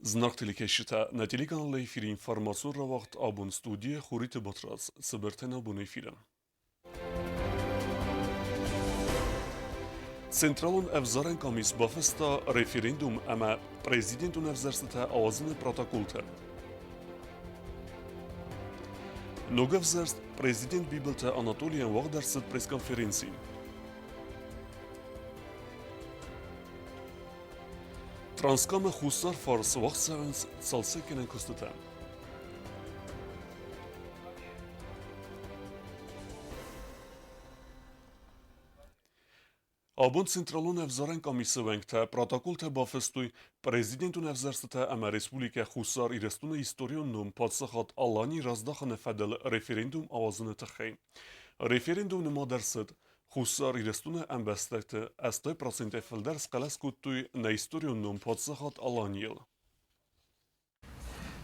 Зынаргъ телекӕсджытӕ, нӕ телеканалы эфиры информацион рауагъд абон студийӕ Хуриты Батрадз цыбыртӕн абоны эфиры. Централон ӕвзарӕн къамис бафыста референдум ӕмӕ президентон ӕвзӕрстытӕ ауадзыны протоколтӕ. Ногӕвзӕрст президент Бибылты Анатолийӕн уагъд ӕрцыд пресс-конференци. Транскамы Хуссар фарс уагъд цӕуынц цалцӕггӕнӕн куыстытӕ. Абон Централон ӕвзарӕн къамисы уӕнгтӕ протоколтӕ бафыстой президентон ӕвзӕрстытӕ ӕмӕ Республикӕ Хуссар Ирыстоны историон ном Паддзахад Алани раздахыны фӕдыл референдум ауадзыны тыххӕй. Референдум нымад ӕрцыд, Хуссар Ирыстоны ӕмбӕстӕгты 80 процентӕй фылдӕр схъӕлӕс кодтой нӕ историон ном Паддзахад Аланийыл.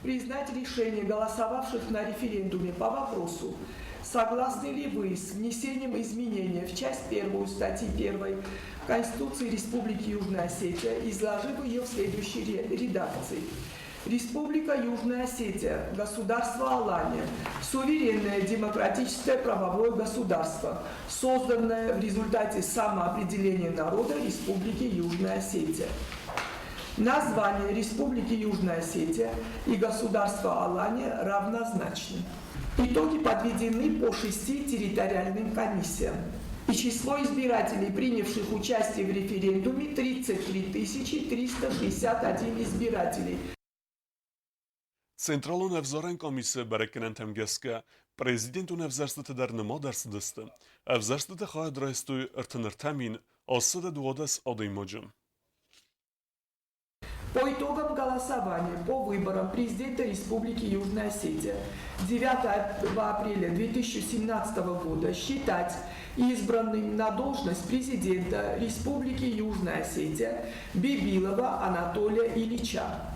Признать решение голосовавших на референдуме по вопросу, согласны ли вы с внесением изменения в часть первую статьи 1 Конституции Республики Южная Осетия, изложив ее в следующей редакции. Республика Южная Осетия, государство Алания, суверенное демократическое правовое государство, созданное в результате самоопределения народа Республики Южная Осетия. Название Республики Южная Осетия и государства Алания равнозначны. Итоги подведены по шести территориальным комиссиям. И число избирателей, принявших участие в референдуме, 33 361 избирателей. Централон ӕвзарӕн къамисы бӕрӕггӕнӕнтӕм гӕсгӕ, президентон ӕвзӕрстыты дӕр нымад ӕрцыдысты. Ӕвзӕрстыты хайад райстой 33 812 адӕймаджы. По итогам голосования по выборам президента Республики Южная Осетия 9 апреля 2017 года считать избранным на должность президента Республики Южная Осетия Бибилова Анатолия Ильича.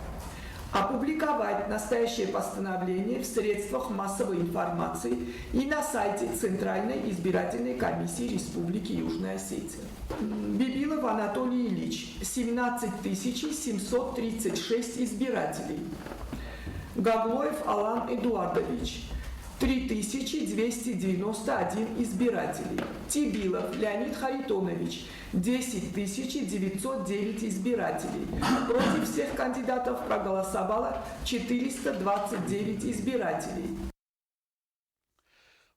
Опубликовать настоящее постановление в средствах массовой информации и на сайте Центральной избирательной комиссии Республики Южная Осетия. Бибилов Анатолий Ильич, 17 736 избирателей. Гаглоев Алан Эдуардович, 3291 избирателей. Тибилов Леонид Харитонович, 10 909 избирателей. Против всех кандидатов проголосовало 429 избирателей.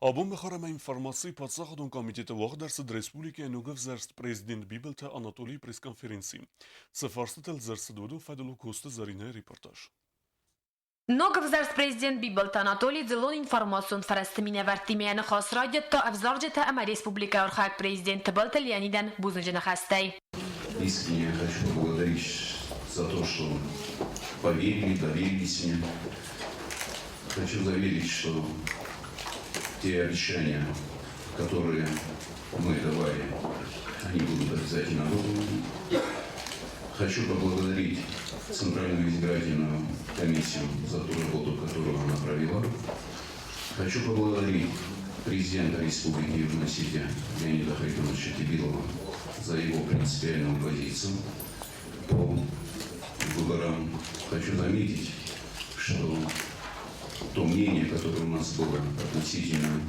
Абон Бахарӕмӕ информацийы паддзахадон комитеты уагъд ӕрцыд республикӕйы ногӕвзӕрст президент Бибылты Анатолийы пресс-конференци. Цы фарстытыл дзырд цыд, уыдон фӕдыл у Коцты Зӕринӕйы репортаж. Ногӕвзӕрст президент Бибылты Анатолий дзыллон информацион фӕрӕзты минӕвӕрттимӕ ныхас райдыдта ӕвзарджытӕ ӕмӕ республикӕйы архайӕг президент Тыбылты Леонидӕн бузныджы ныхӕстӕй. Искренне хочу поблагодарить за то, что поверили, доверились мне. Хочу заверить, что те обещания, которые мы давали, они будут обязательно выполнены. Хочу поблагодарить Центральную избирательную комиссию за ту работу, которую она провела. Хочу поблагодарить президента Республики Южная Осетия Леонида Харитоновича Тибилова за его принципиальную позицию по выборам. Хочу заметить, что то мнение, которое у нас было относительно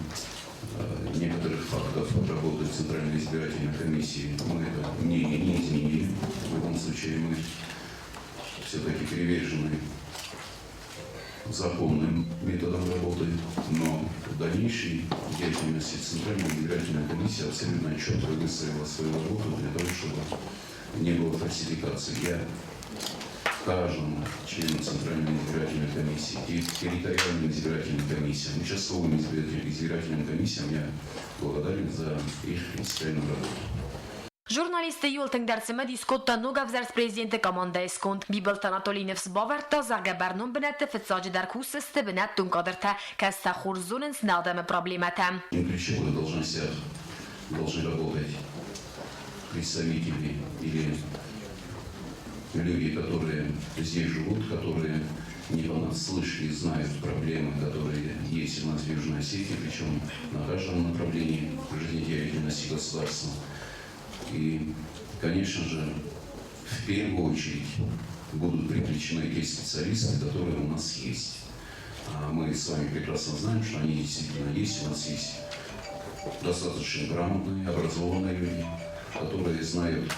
некоторых фактов работы Центральной избирательной комиссии, мы это мнение не изменили. В любом случае мы все-таки привержены законным методам работы, но в дальнейшей деятельности Центральная избирательная комиссия абсолютно четко выстроила свою работу для того, чтобы не было фальсификации. Я каждому члену Центральной избирательной комиссии, территориальным избирательным комиссиям, участковым избирательным комиссиям я благодарен за их принципиальную работу. Журналистты иууыл тынгдӕр цымыдис кодта ногӕвзӕрст президенты командӕйы сконд. Бибылты Анатолий ныфс бавӕрдта, зӕгъгӕ, бӕрнон бынӕтты фыццаджыдӕр кусдзысты бынӕттон кадртӕ, кӕцытӕ хорз зонынц нӕ адӕмы проблемӕтӕ. На ключевых должностях должны работать представители или люди, которые здесь живут, которые не понаслышке знают проблемы, которые есть у нас в Южной Осетии, причем на каждом направлении жизнедеятельности государства. И, конечно же, в первую очередь будут привлечены те специалисты, которые у нас есть. А мы с вами прекрасно знаем, что они действительно есть. У нас есть достаточно грамотные, образованные люди, которые знают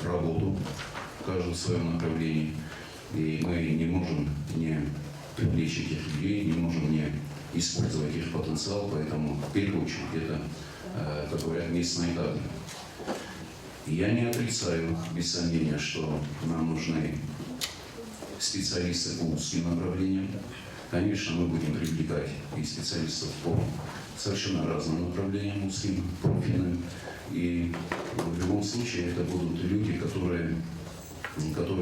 работу, каждый в своем направлении. И мы не можем не привлечь этих людей, не можем не использовать их потенциал, поэтому в первую очередь это, как говорят, местные кадры. Я не отрицаю, без сомнения, что нам нужны специалисты по узким направлениям. Конечно, мы будем привлекать и специалистов по совершенно разным направлениям, узким, профильным. И в любом случае это будут люди, которые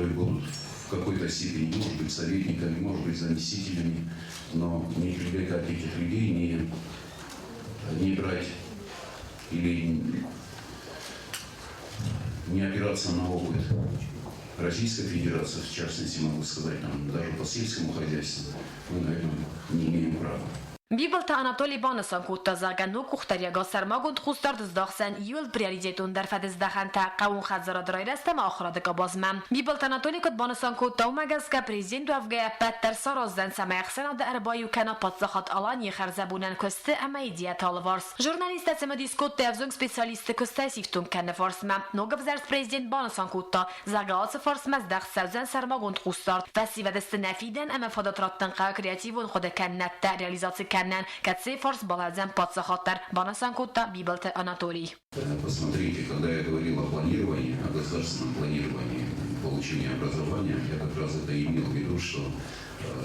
будут в какой-то степени, может быть, советниками, может быть, заместителями, но не привлекать этих людей, не брать или не опираться на опыт Российской Федерации, в частности, могу сказать, там, даже по сельскому хозяйству, мы, наверное, не имеем права. Бибылты Анатолий банысан кодта, зӕгъгӕ, ног къухдариуӕгад сӕрмагонд хъусдард здахдзӕн иууыл приоритетондӕр фӕдыздӕхӕнтӕ хъӕууон хӕдзарады райрӕзт ӕмӕ ахуырады къабазмӕ. Бибылты Анатолий куыд банысан кодта, уымӕ гӕсгӕ президент уӕвгӕйӕ ӕппӕт дӕр сараздзӕн, цӕмӕй ӕхсӕнады ӕрбаиу кӕна паддзахад Аланийы хӕрзӕбонӕн куысты ӕмӕ идеяты алыварс. Журналисттӕ цымыдис кодтой ӕвзонг специалистты куыстӕй сифтонг кӕныны фарстмӕ. Ног ӕвзӕрст президент банысан кодта, зӕгъгӕ, ацы фарстмӕ здӕхт цӕудзӕн сӕрмагонд хъусдард. Фӕсивӕд сты нӕ фидӕн ӕмӕ фадат раттын хъӕуы креативон хъуыдыкӕнынӕдтӕ реализаци кӕнынӕн, кӕцыйы фарс балӕудзӕн паддзахад дӕр, банысан кодта Бибылты Анатолий. Посмотрите, когда я говорил о планировании, о государственном планировании получения образования, я как раз это имел в виду, что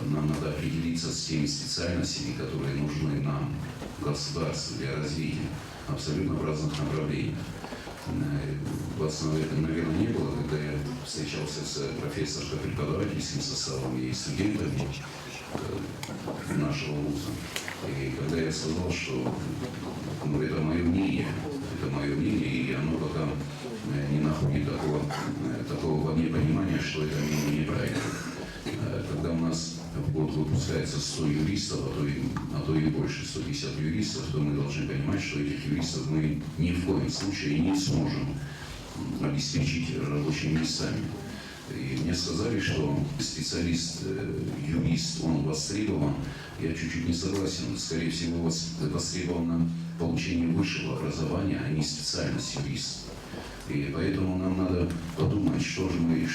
нам надо определиться с теми специальностями, которые нужны нам, государству, для развития абсолютно в разных направлениях. Вас, наверное, не было, когда я встречался с профессорско-преподавательским составом и студентами нашего вуза. И когда я сказал, что, ну, это мое мнение, и оно пока не находит такого во мне понимания, что это мнение неправильно. Когда у нас в год выпускается 100 юристов, а то и больше, 150 юристов, то мы должны понимать, что этих юристов мы ни в коем случае не сможем обеспечить рабочими местами. И мне сказали, что специалист, юрист, он востребован. Я чуть-чуть не согласен. Скорее всего, востребовано получение высшего образования, а не специальность юрист. И поэтому нам надо подумать, что же мы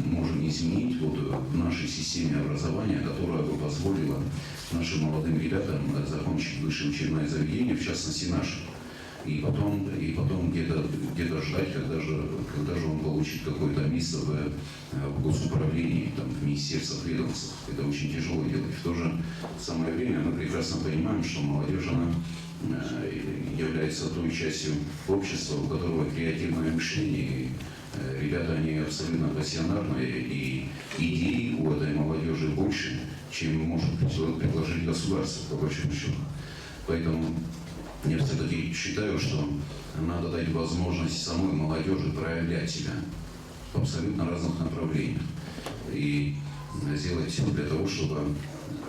можем изменить вот в нашей системе образования, которая бы позволила нашим молодым ребятам закончить высшее учебное заведение, в частности наше. И потом где-то ждать, когда же он получит какое-то место в госуправлении, там, в министерствах, ведомствах. Это очень тяжело делать. В то же самое время мы прекрасно понимаем, что молодежь, она является той частью общества, у которого креативное мышление. И ребята, они абсолютно пассионарные, и идей у этой молодежи больше, чем может предложить государство, по большому счету. Поэтому я все-таки считаю, что надо дать возможность самой молодежи проявлять себя в абсолютно разных направлениях. И сделать все для того, чтобы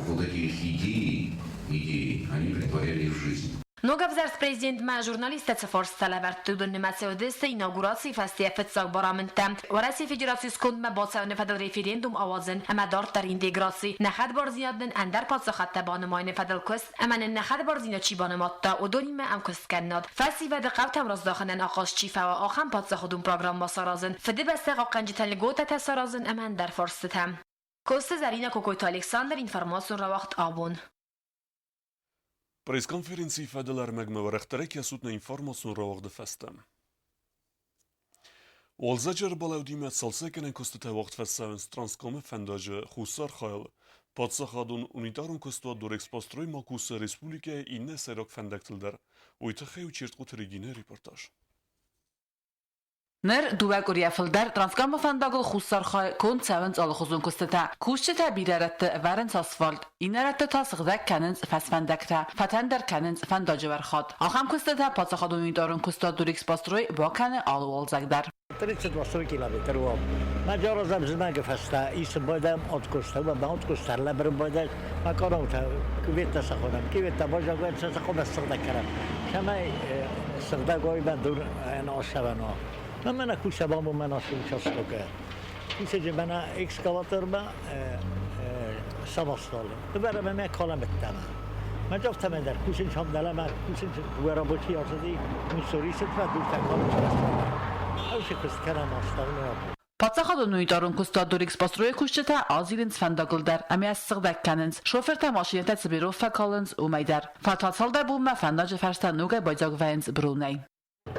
вот эти их идеи, они претворяли в жизнь. Ногӕвзӕрст президентмӕ журналисттӕ цы фарстытӕ лӕвӕрдтой, уыдон нымӕцы уыдысты инаугурацийы фӕстейӕ фыццаг барамындтӕ, Уӕрӕсейы Федерацийы скондмӕ бацӕуыны фӕдыл референдум ауадзын ӕмӕ дарддӕр интеграци, нӕ хӕдбардзинад нын ӕндӕр паддзахадтӕ банымайыны фӕдыл куыст ӕмӕ нын нӕ хӕдбардзинад чи банымадта, уыдонимӕ ӕмкуысткӕнынад, фӕсивӕды хъӕутӕм раздахынӕн ахъаз чи фӕуа, ахӕм паддзахадон программӕ саразын, Фыдыбӕстӕ хъахъхъӕнджытӕн льготӕтӕ саразын ӕмӕ ӕндӕр фарстытӕ. Коцты Зӕринӕ, Кокойты Александр, информацион рауагъд Абон. Пресс-конференцийы фӕдыл ӕрмӕгмӕ уӕрӕхдӕрӕй кӕсут нӕ информацион рауагъды фӕстӕ. Уалдзӕджы ӕрбалӕудимӕ цалцӕггӕнӕн куыстытӕ уагъд фӕцӕуынц Транскамы фӕндаджы хуссар хайыл. Паддзахадон унитарон куыстуат Дорэкспострой ма кусы республикӕйы иннӕ сӕйраг фӕндӕгтыл дӕр. Уый тыххӕй у Чертхъоты Регинӕйы репортаж. Ныр дыууӕ къуырийӕ фылдӕр Транскамы фӕндагыл хуссар хай конд цӕуынц алыхуызон куыстытӕ. Кусджытӕ бирӕ рӕтты ӕвӕрынц асфальт, иннӕ рӕтты та сыгъдӕг кӕнынц фӕсфӕндӕгтӕ, фӕтӕндӕр кӕнынц фӕндаджы уӕрхад. Ахӕм куыстытӕ паддзахадон унитарон куыстуат Дорэкспострой бакӕны алы уалдзӕг дӕр. 32 километр уом. Ма джорозам зымӕгы фӕстӕ исы байдам откуста, ма откуста лӕбырын байдай, ма къораута кюветта сахонам, кюветта бажагуэн сахома сыгъдӕг кӕнӕм. Цӕмӕй сыгъдӕг ой ма дур ӕнӕ асӕвӕн уа. Ма мӕнӕ кусӕбам мӕнӕ участокы. Куседжи мана экскаваторма самостали. Дубара ме каламеттама. Ма ҷафтамедар кусин чамдалама кусин рабочий арсади мусорисет ва дурта калам. Авши кускарам астагна. Паддзахадон унитарон куыстуат Дорэкспостройы кусджытӕ азилынц фӕндагыл дӕр ӕмӕ ссыгъдӕг кӕнынц, шофыртӕ машинӕтӕ цы бюро фӕкалынц, уымӕй дӕр. Фӕлӕ цалдӕр бонмӕ фӕндаджы фӕрстӕ ногӕй байдзаг вӕййынц бронӕй.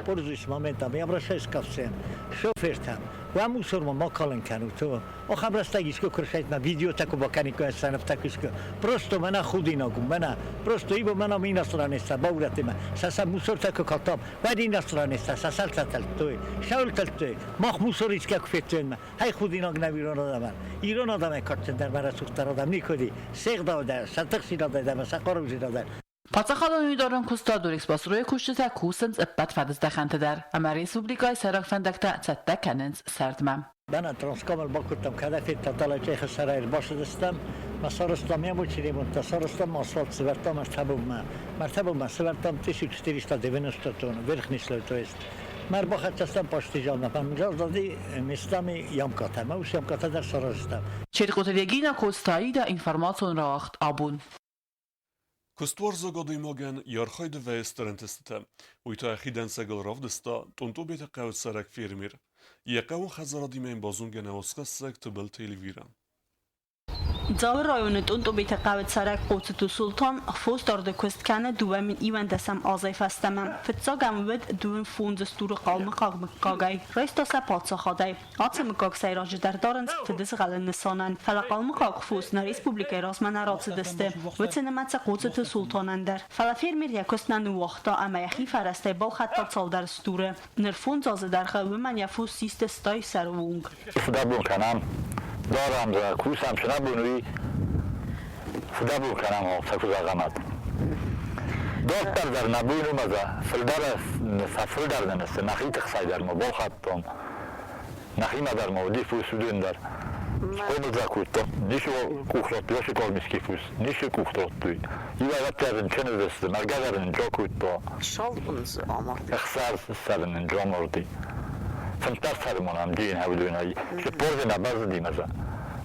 Пользуясь моментом, я обращаюсь ко всем шофертам. Ва мусорма ма калын кӕнут. Охам рӕстӕг искуы куы рсайт видео таку бакӕниккой сӕнӕфтӕ искуы. Просто мӕнӕ худинаг у, мӕнӕ. Просто ибо мӕнӕ иностранец баурӕтимӕ. Саса мусор таку калдтам. Вӕд иностранец сасалтаталтой. Шаулталтой. Мах мусор искӕ куы федтоймӕ. Хай худинаг нӕ ирон адӕмӕн. Ирон адӕмӕй кадджындӕр мӕ рӕсугъддӕр адӕм никуыди. Се гъдау дӕр, сӕ тыхсинад дӕр ӕмӕ сӕ хъарудзинад дӕр. Паддзахадон унитарон куыстуат Дорэкспостройы кусджытӕ кусынц ӕппӕт фӕдыздӕхӕнты дӕр ӕмӕ республикӕйы сӕйраг фӕндӕгтӕ цӕттӕ кӕнынц сӕрдмӕ. Мӕнӕ Транскамыл бакодтам, кӕдӕ федта далӕ сӕрӕй ӕрбацыдыстӕм, ма сарӕзтам ямочи ремонттӕ, сарӕзтам асфальт, сӕвӕрдтам ӕртӕбонмӕ. Ӕртӕбонмӕ сӕвӕрдтам 1490 тонны, верхний слой, то есть. Ма ӕрбахӕццӕ стӕм Пастижалмӕ, фӕмзӕлди местами ямкатӕ, ма уыцы ямкатӕ дӕр сарӕзтам. Четкъоты Регина Коцтаида информацион рауагъд абон. Куыстуарзаг адӕймагӕн йӕ архайды вӕййы стыр ӕнтыстытӕ. Уый та йӕхи дӕнцӕгыл равдыста Тъунтъобеты хъӕуы цӕрӕг фермер. Йӕ хъӕуы хӕдзарадимӕ йын базонгӕ нӕ уацхӕссӕг Тыбылты Эльвирӕ. Дзауы районы Тъунтъобеты хъӕуы цӕрӕг Хъоцыты Султан фосдарды куыст кӕны 2021 азӕй фӕстӕмӕ. Фыццаг ӕм уыд 25 стуры хъалмыхъаг мыггагӕй. Райста сӕ паддзахадӕй. Ацы мыггаг сӕйраджыдӕр дарынц фыдызгъӕлы нысанӕн. Фӕлӕ хъалмыхъаг фос нӕ республикӕйы размӕ нӕ рацыдысты. Уыцы нымӕцы Хъоцыты Султанӕн дӕр. Фӕлӕ фермер йӕ куыст нӕ ныууагъта ӕмӕ йӕхи фӕрӕзтӕй балхӕдта цалдӕр стуры. Ныр 5 азы дӕргъы уымӕн йӕ фос систы 60 сӕры онг. Фыдӕбон кӕнӕм, дарӕм дзы, кусӕм, цы нӕ бон уый, фыдӕбон кӕнӕм, фӕкуыдзагъамад. Дарддӕр дӕр нӕ бон у ӕмӕ дзы фылдӕр фӕфылдӕр нын сты, нӕхи тыххӕй дӕр ма балхӕдтон, нӕхимӕ дӕр ма уыди фос уыдон дӕр. Схъомыл дзы кодтон, ницы къух радтой, ацы калмиски фос, ницы къух радтой. Иу ӕвӕццӕгӕн рынчын уыдысты, мӕргӕ дӕр нын кодта. Ссалдон дзы амарди. Ӕхсӕз сӕры нын амарди. 15 сӕры ам дин хӕвдуйнай. 40 нӕ базыди мӕ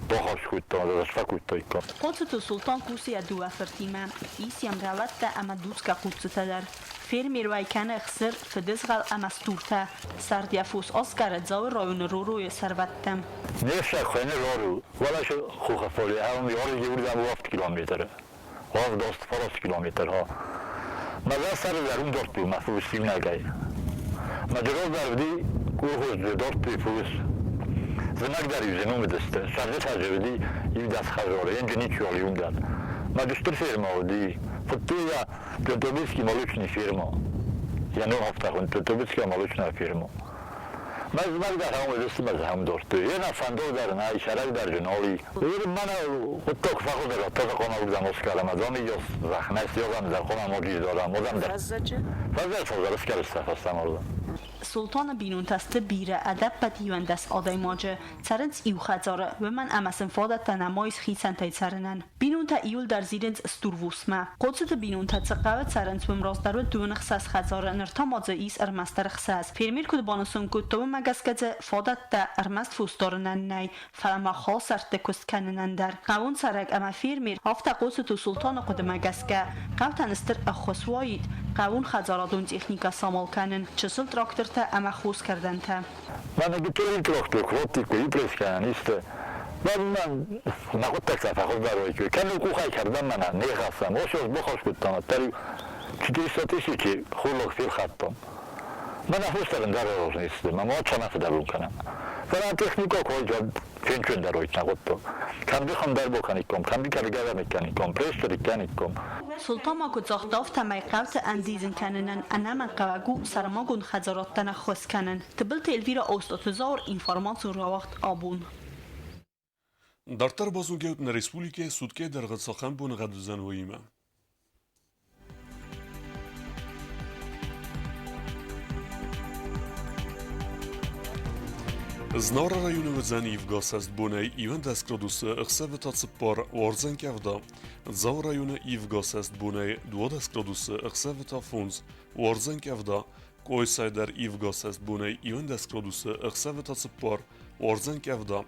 бахас кодта, фӕкодтаиккам. Хъоцыты Султан кусы йӕ дыууӕ фыртимӕ. Ис йӕм рӕуӕдтӕ ӕмӕ дуцгӕ хъуццытӕ дӕр. Фермер уӕй кӕны ӕхсыр, фыдызгъӕл ӕмӕ стуртӕ. Сӕрд йӕ фос асгары Дзауы районы Роройы сӕрвӕттӕм. Не фсаг хуыйны Рору. Уӕлӕсы хохы фале ӕм уырдӕм 8 километры. 8 километр. Мӕ сӕры дӕр уым дордтой мӕ фос иунӕгӕй. Мӕ дырыл дӕр уыди къухы дордтой фос. Зымӕг дӕр иу зын уыдысты. Сӕрды та уыди иу дӕс хӕдзары, енджы ничиуал иум дӕр. Мӕ стыр ферма уыди. Фыдтой йӕ Тотобецкий молочный ферма. Я ном афтӕ хуынд Тотобецкая молочная ферма. Мӕ зымӕг дӕр ам уыдысты, мӕ зӕхм дордтой. Йе фӕндон дӕр нӕй, сӕрак дӕр зыноли. Мӕнӕ хъуыддаг фӕхуыздӕр ӕттӕ хъуамӕ уырдӕм оскарӕм, адӕмы йос зӕхмӕ сиогам дӕр хъуамӕ моджи дорам, одам дӕр. Фӕззӕджы? Фӕззӕг фӕззӕг скӕрста фӕстӕмӕ уырдӕм. Султаны бинонтӕ сты бирӕ, ӕдӕппӕт 11 адӕймаджы. Цӕрынц иу хӕдзары, уымӕн ӕмӕ сын фадӕттӕ нӕма ис хицӕнтӕй цӕрынӕн. Бинонтӕ иуылдӕр зилынц стурвосмӕ. Хъоцыты бинонтӕ цы хъӕуы цӕрынц, уым раздӕр уыд 26 хӕдзары, ныр та ма дзы ис ӕрмӕстдӕр 6. Фермер куыд банысан кодта, уымӕ гӕсгӕ дзы фадӕттӕ ӕрмӕст фосдарынӕн нӕй, фӕлӕ ма халсӕртты куыст кӕнынӕн дӕр. Хъӕуон цӕрӕг ӕмӕ фермер, афтӕ Хъоцыты Султаны хъуыдымӕ гӕсгӕ, хъӕутӕн стыр ӕххуыс уаид хъӕуон хӕдзарадон техникӕ самал кӕнын, чысыл трактортӕ ӕмӕ хоскӕрдӕнтӕ. Мӕнӕ гыццыл трактор куы ипрескӕнӕн исты, мӕн мӕ хъуыддӕгтӕ фӕхуыздӕр уаиккой. Кӕм иу къухӕй кӕрдӕм мӕнӕ не хӕссӕм, ос бахос кодтам, ӕддӕр 400 тысячи хурлог фелхӕдтон. Мӕнӕ фосдӕр ӕндӕр ӕрознисты, мӕ ма цӕмӕ фыдӕбон кӕнӕм. Фӕлӕ техникӕ кой фенчондӕр уайт нӕ хъуыдтон. Кӕмди хӕндӕр бокӕникком, кӕмди кӕргӕдӕр никкӕникком, пресс никкӕникком. Султан ма куыд загъта, афтӕмӕй хъӕуты ӕндидзын кӕнынӕн ӕнӕмӕнгхъӕуӕг у сӕрмагонд хӕдзарадтӕн ӕххуыс кӕнын. Тыбылты Эльвира Остъаты Зауыр, информацион рауагъд абон. Дарддӕр базонгӕут нӕ республикӕйы суткӕйы дӕргъы цахӕм боныгъӕд уыдзӕн, уыимӕ. Знауыры районы уыдзӕн ивгӕ сӕст бонӕй 11 градусы, ӕхсӕвы та 4, уардзӕн къӕвда. Дзауы районы ивгӕ сӕст бонӕй 12 градусы, ӕхсӕвы та 5, уардзӕн къӕвда. Къойсай дӕр ивгӕ сӕст бонӕй 11 градусы, ӕхсӕвы та 4, Уардзӕн къӕвда.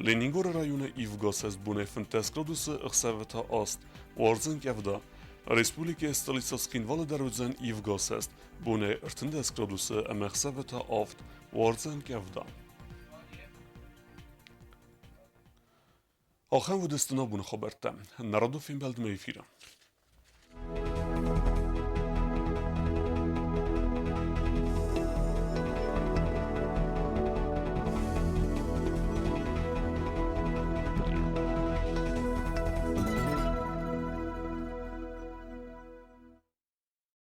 Ленингоры районы ивгӕ цӕст бонӕй 15 градусы, ӕхсӕвы та 8. Уардзӕн къӕвда. Республикӕйы столицӕ Цхинвалы дӕр уыдзӕн ивгӕ цӕст. Бонӕй 13 градусы ӕмӕ ӕхсӕвы та 7. Уардзӕн къӕвда. Ахӕм уыдысты нӕ боны хабӕрттӕ. Народы фембӕлдмӕ эфиры.